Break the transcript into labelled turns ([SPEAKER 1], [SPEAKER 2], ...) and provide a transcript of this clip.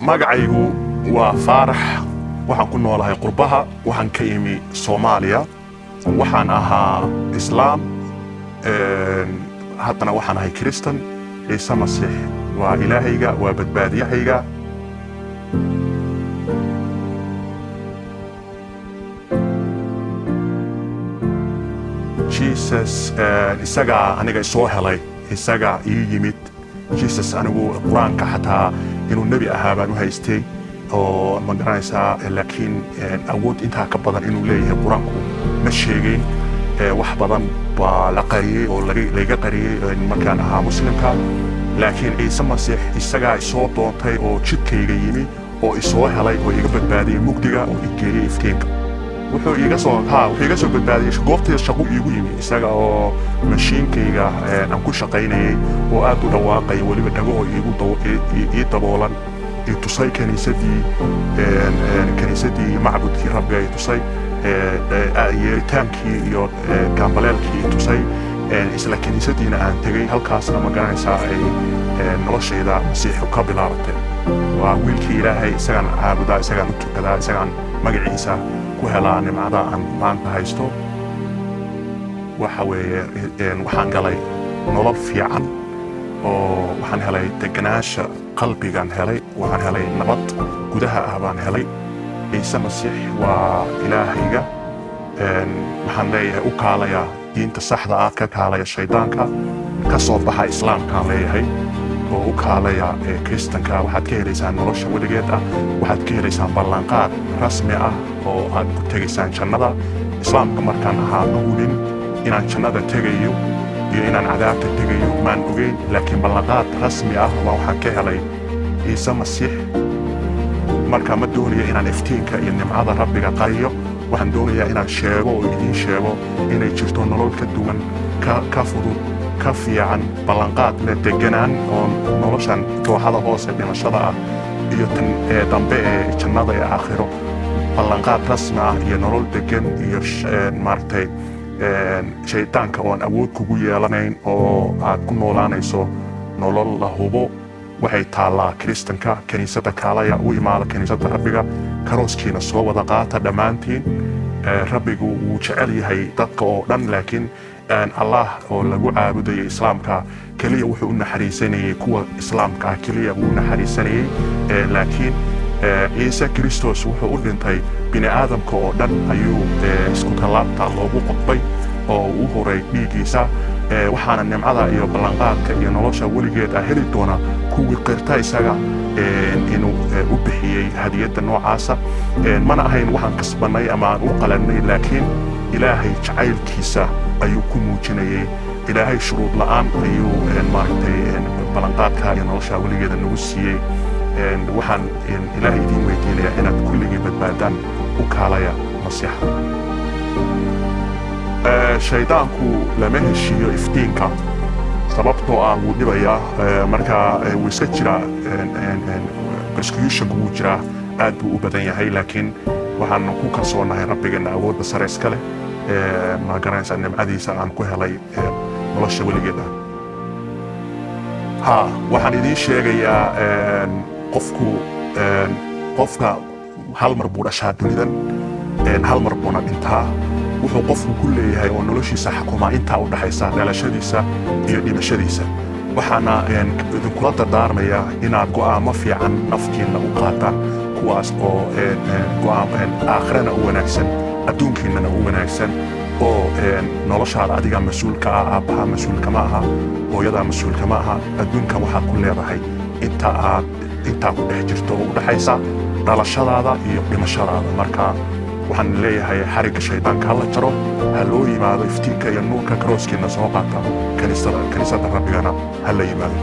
[SPEAKER 1] Magacaygu waa Faarax. Waxaan ku noolahay qurbaha. Waxaan ka imi Soomaaliya. Waxaan ahaa Islaam, haddana waxaan ahay Kiristan. Ciise Masiix waa Ilaahayga, waa badbaadiyahayga. Jesus isagaa aniga isoo helay, isagaa ii yimid. Jesus, anigu Qur-aanka xataa inuu nebi ahaa baan u haystay oo ma garanaysaa, laakiin awood intaa ka badan inuu leeyahay Qur-aanku ma sheegeyn. Wax badan baa la qariyey oo layga qariyey markaan ahaa Muslimka, laakiin Ciise Masiix isagaa isoo doontay oo jidkayga yimi oo isoo helay oo iga badbaadiyey mugdiga oo i geeyey iftiinka. Wuxuu iiga soo ha wuxuu iga soo badbaadiyey goobtayda shaqo iigu yimi, isaga oo mashiinkayga aan ku shaqaynayay oo aad u dhawaaqaya, weliba dhagahoo iigu ii daboolan, i tusay kaniisadii iyo macbudkii Rabbiga, i tusay yeeritaankii iyo gaambaleelkii, i tusay isla kaniisadiina aan tegey. Halkaasna, ma garanaysaa, ay noloshayda Masiixu ka bilaabatay. Waa wiilkii Ilaahay, isagaan caabudaa, isagaan u tukadaa, isagaan magaciisa ku helaa nimcada aan maanta haysto. Waxa weeye, waxaan galay nolol fiican oo waxaan helay deganaansha qalbigaan helay, waxaan helay nabad gudaha ah baan helay. Ciise Masiix waa Ilaahayga. Waxaan leeyahay, u kaalaya diinta saxda ah, ka kaalaya shaydaanka, ka soo baxa Islaamkaan leeyahay oo u kaalaya Kristanka. Waxaad ka helaysaan nolosha weligeed ah, waxaad ka helaysaan ballanqaad rasmi ah oo aad ku tegaysaan jannada. Islaamka markaan ahaa ma hubin inaan jannada tegayo iyo inaan cadaabta tegayo, maan ogeyn, laakiin ballanqaad rasmi ah baa waxaan ka helay Ciise Masiix. Marka ma doonayo inaan iftiinka iyo nimcada Rabbiga qariyo. Waxaan doonayaa inaan sheego oo idiin sheego inay jirto nolol ka duwan, ka fudud, ka fiican, ballanqaad leh, deganaan oo noloshan dooxada hoose dhimashada ah iyo tan ee dambe ee jannada ee aakhiro, ballanqaad rasmi ah iyo nolol degan iyo maaragtay shaydaanka oon awood kugu yeelanayn oo aad ku noolaanayso nolol la hubo, waxay taallaa Kiristanka. Kiniisadda kaalaya, u imaada kiniisadda Rabbiga, karooskiina soo wada qaata dhammaantiin. Rabbigu wuu jecel yahay dadka oo dhan, laakiin Allah oo lagu caabudayay Islaamka keliya wuxuu u naxariisanayay kuwa Islaamka ah keliya wuu u naxariisanayay, laakiin Ciise Kristos wuxuu u dhintay bini aadamka oo dhan ayuu isku tallaabta loogu qodbay oo u huray dhiiggiisa. Waxaana nimcada iyo ballanqaadka iyo nolosha weligeed ah heli doona kuwii qirta isaga inuu u bixiyey hadiyadda noocaasa. Mana ahayn waxaan kasbanay ama aan u qalannay, laakiin Ilaahay jacaylkiisa ayuu ku muujinayay. Ilaahay shuruud la'aan ayuu maaragtay ballanqaadka iyo nolosha weligeeda nagu siiyey. Waxaan Ilaahay idiin weydiinayaa inaad kulligii badbaadaan. U kaalaya Masiixa. Shaydaanku lama heshiiyo iftiinka, sababtoo ah wuu dhibayaa. Marka wuu iska jiraa, persecutionku wuu jiraa, aad buu u badan yahay, laakiin waxaan ku kalsoonahay Rabbigeena awoodda sare iska leh, ma garanaysaa, nimcadiisa aan ku helay nolosha weligeed ah. Ha, waxaan idiin sheegayaa, qofku qofka hal mar buu dhashaa dunidan, hal mar buuna dhintaa. Wuxuu qofku ku leeyahay oo noloshiisa xukumaa intaa u dhaxaysa dhalashadiisa iyo dhimashadiisa. Waxaana idinkula dardaarmayaa inaad go'aamo fiican naftiinna u qaataan, kuwaas oo aakhirana u wanaagsan, adduunkiinnana u wanaagsan, oo noloshaada adiga mas-uulka ah. Aabbaha mas-uulka ma aha, hooyadaa mas-uulka ma aha. Adduunkan waxaad ku leedahay inta aad intaa ku dhex jirto oo u dhaxaysa dhalashadaada iyo dhimashadaada. Marka waxaan leeyahay, xarigga shaydaanka ha la jaro, ha loo yimaado iftiinka iyo nuurka, karooskiina soo qaata, kaniisadda Rabbigana ha la yimaado.